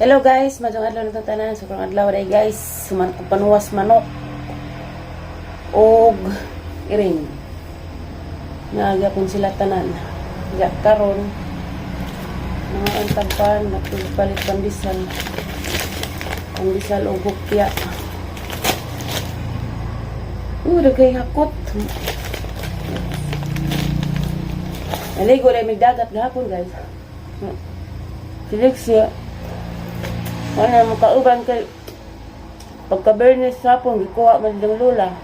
Hello guys, maayong adlaw na tanan. So karong adlaw day guys, suman ko panuwas manok og iring. Naga kung sila tanan. Ya karon mga antapan nagpalit pandesal. Pandesal og hukya. Daghay hakot. Naligo rin may dagat gahapon, guys. Si Lexia, wala mo kauban kay pagka Bernes hapon, gikuha man ng lula.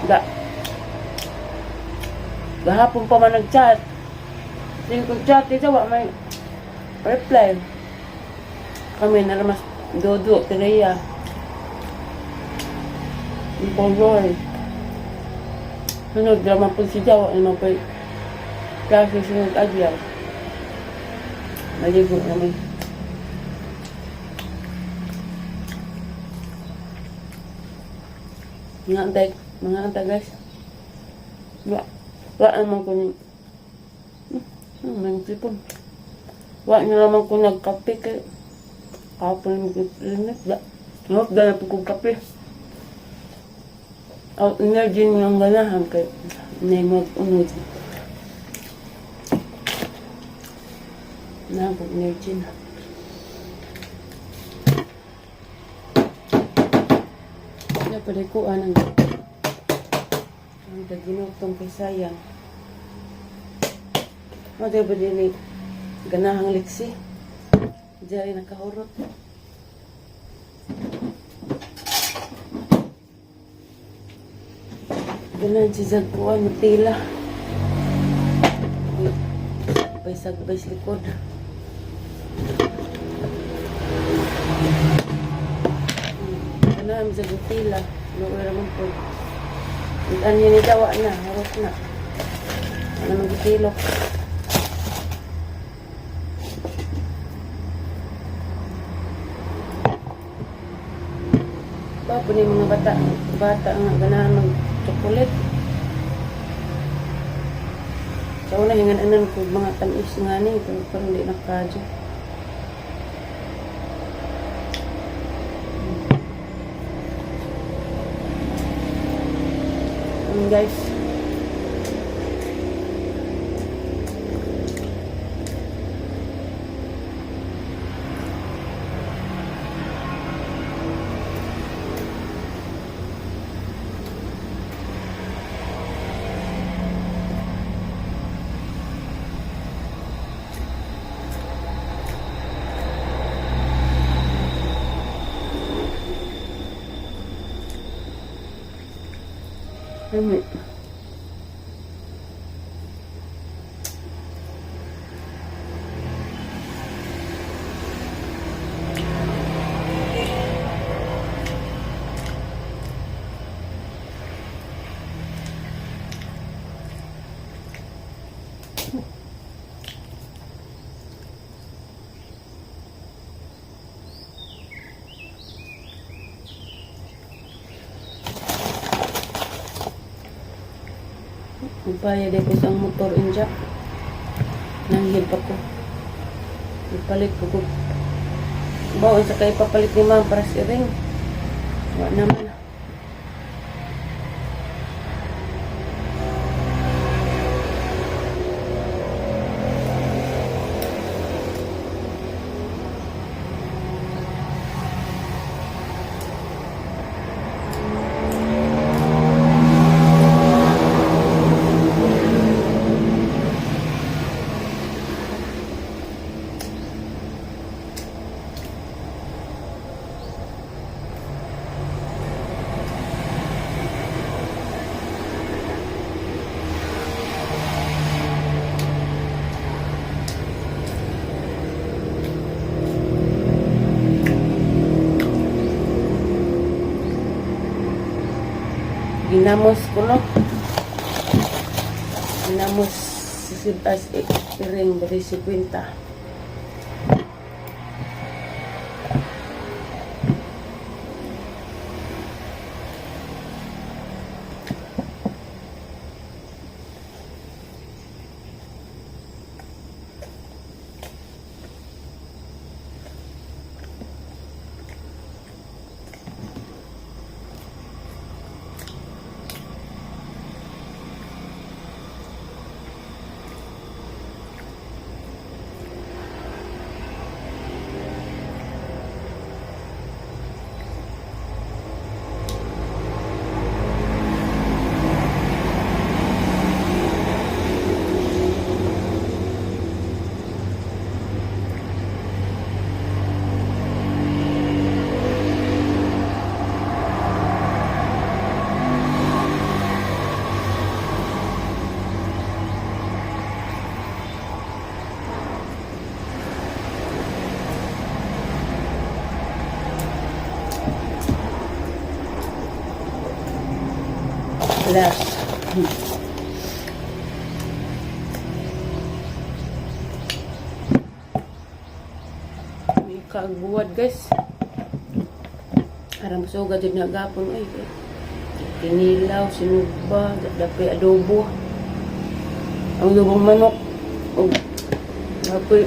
Ga. Gahapon pa man nag-chat. Sige kong chat, ito wa may reply. Kami na mas dodo, tinaya. Ang poloy. Sunod, drama po si Jawa, ano po klase sunod adlaw. Maligo naman. Mga antay, mga antay, guys. Wa, wa naman ko ni, may sipon. Wa na naman ko nagkape kay kapon mo limit ba. Ngop na po kong kape. Out energy ng ganahan kay nay mag-unod. Na po energy na. Na palikuan ang daginutong kay sayang. Mo ba din ni ganahang liksi. Diyan nakahurot. Ganahan si Zagkuan, matila. Baysag-bays likod. Ganahan sa tila. Luoy raman po. Ano ni dawa na, harot na. Ano magitilok. Ba po ni mga bata, bata nga ganahan mag chocolate. Sa una hingan anan ko mga tamis nga ni pero parang di nakadyo. Guys. Lami. Magbayad ko sa motor injak. Nanghil pa ko. Ipalit ko ko. Baon sa kay papalit ni ma'am para si ring. Wa naman. Ginamos ko, no. Ginamos si as iring bali 50. Last. May kaagbuwad, guys. Aram suga jud na gapon ay. Kinilaw, sinugba, dapay adobo. Ang lubong manok. Og dapay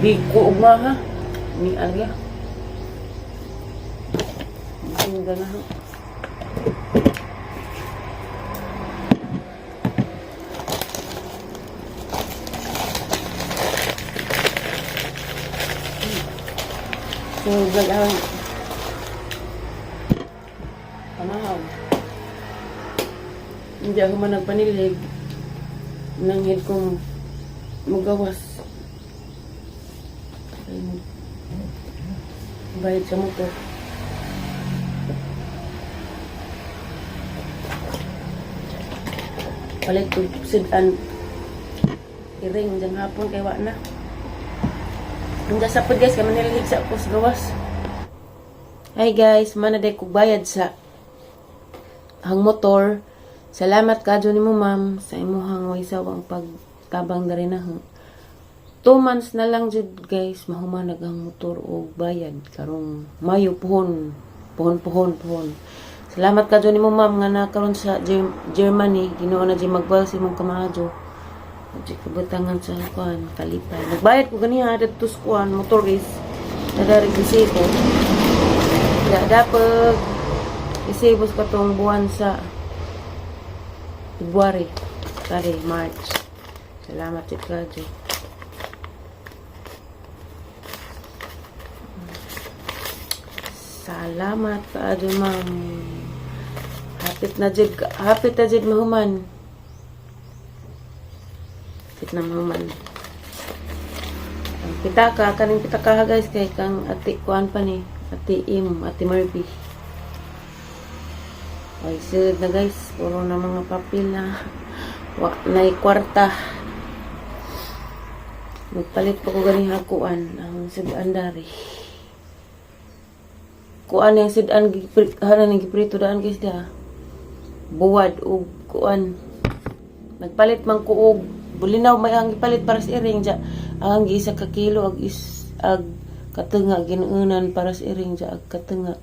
biko ug maha. Ni alya. Suga na ha. Suga ang pamahaw. Hindi ako man nagpanilig. Nanghid kong magawas. Ay, bayad sa motor. Palit ko sudan iring dyan hapon kay wa na. Hanggang sa pod, guys, kay manilhig sa ako sa gawas. Hi guys, mana day ko bayad sa ang motor. Salamat kadyo nimo, ma'am, sa imuhang way sawang pagtabang diri na. 2 months na lang jud, guys, mahuman ang motor og bayad karong Mayo puhon puhon puhon puhon. Salamat kadyo nimo, ma'am, nga nakaron sa Germany. Ginoo na jud magbayad sa imong kamaadyo. Di kabutangan sa kuan kalipay. Nagbayad ko ganiha didto sa kuan motor, guys. Nadari resibo. Da dapat resibo sa katong buwan sa February. Kari March. Salamat jud kadyo. Salamat kaadyo, ma'am. Hapit na jud mahuman. Hapit na mahuman. Ang pitaka, kaning pitaka ha, guys, kay kang ati kuan pa ni, Ate Im, Ate Marby. Ay, sud na, guys, puro na mga papel na. Wa na kwarta. Nagpalit pa ko gani hakuan ang sudan dari. Kuan yung sudan hanan ang giprito daan, guys, da. Buwad og kuan. Nagpalit man ko og bulinaw may ang gipalit para sa iring ja. Ang isa ka kilo ag is ag katunga ginuunan para sa iring ja ag katunga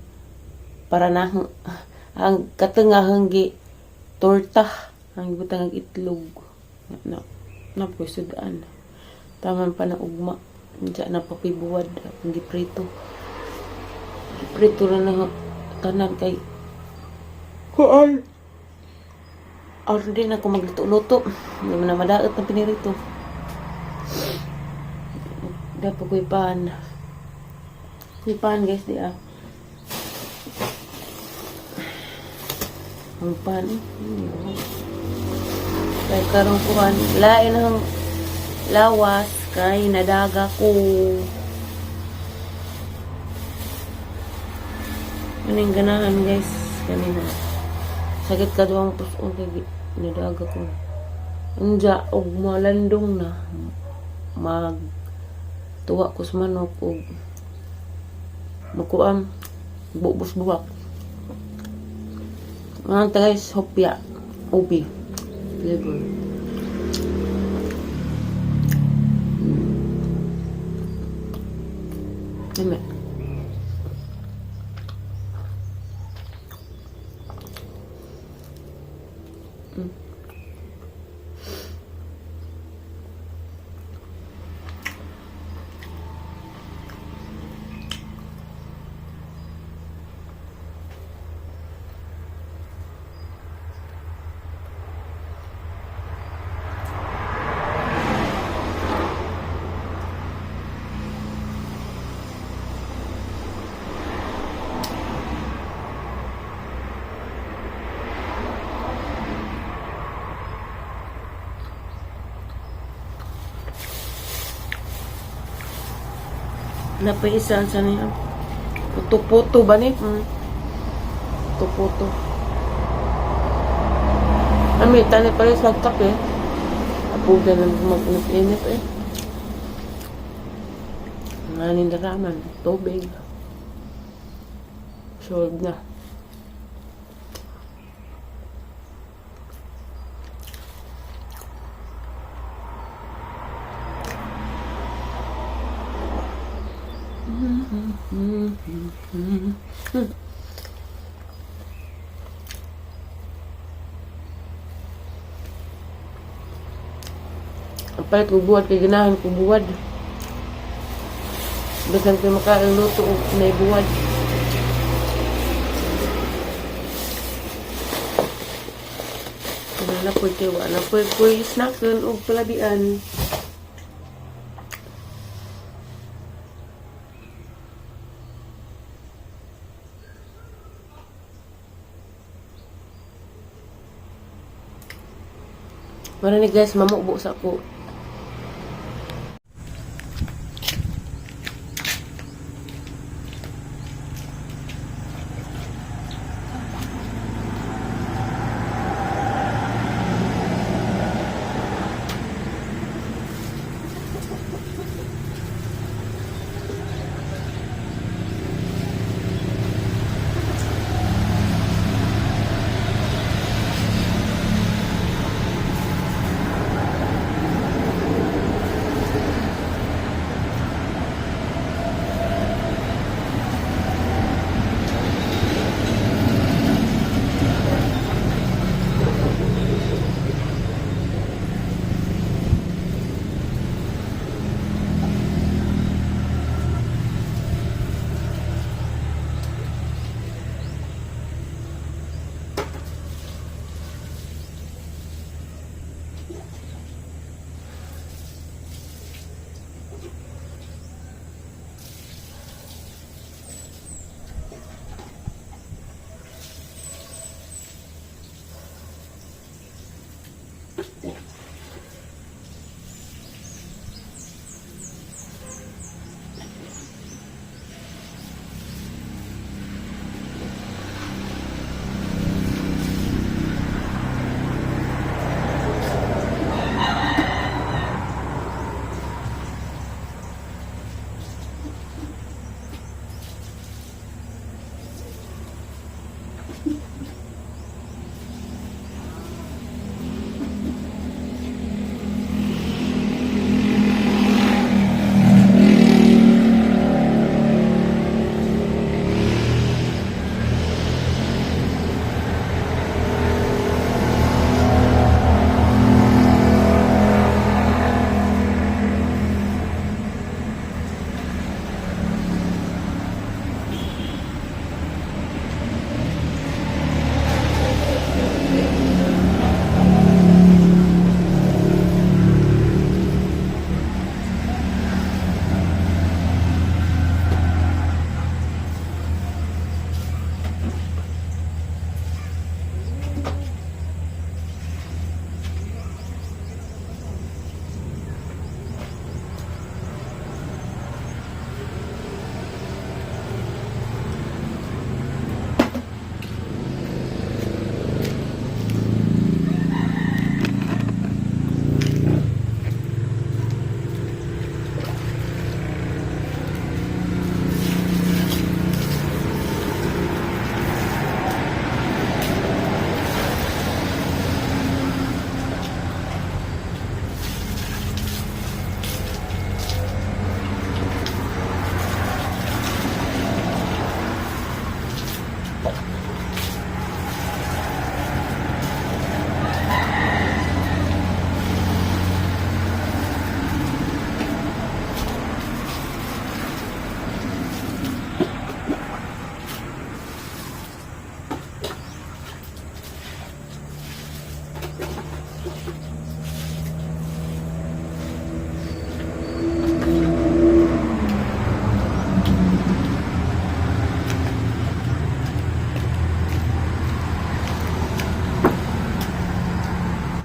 para na ang katunga hanggi torta ang gibutang ag itlog na na po sudan. Taman pa na ugma ja na papibuwad ang giprito. Giprito na na tanan kay kuan. Aron din ako magluto-luto. Hindi mo na madaot ng pinirito. Dapat ko ipan. Ipan, guys, di ah. Ang pan eh. Kay karong kuan, lain ang lawas kay nadaga ko. Ano yung ganahan, guys, kanina. Sakit ka ang puso kay nadaga ko. Unja og malandong na mag tuwa ko sa manok og makuam bubos buwak. Mga guys, hopya, ubi, flavor. Lami. Napaisan sa niya. Puto-puto ba ni? Puto-puto. Ami, tani pa rin sa kape. Apugan na mag-init-init eh. Nga daraman, tubig. Solved na. Ang palit ko buwad kay ganahan ko buwad. Bisan ko makain luto og nay buwad. Wala na po kay wala po koy snacken og palabian. Mara ni, guys, mamubo sa ako.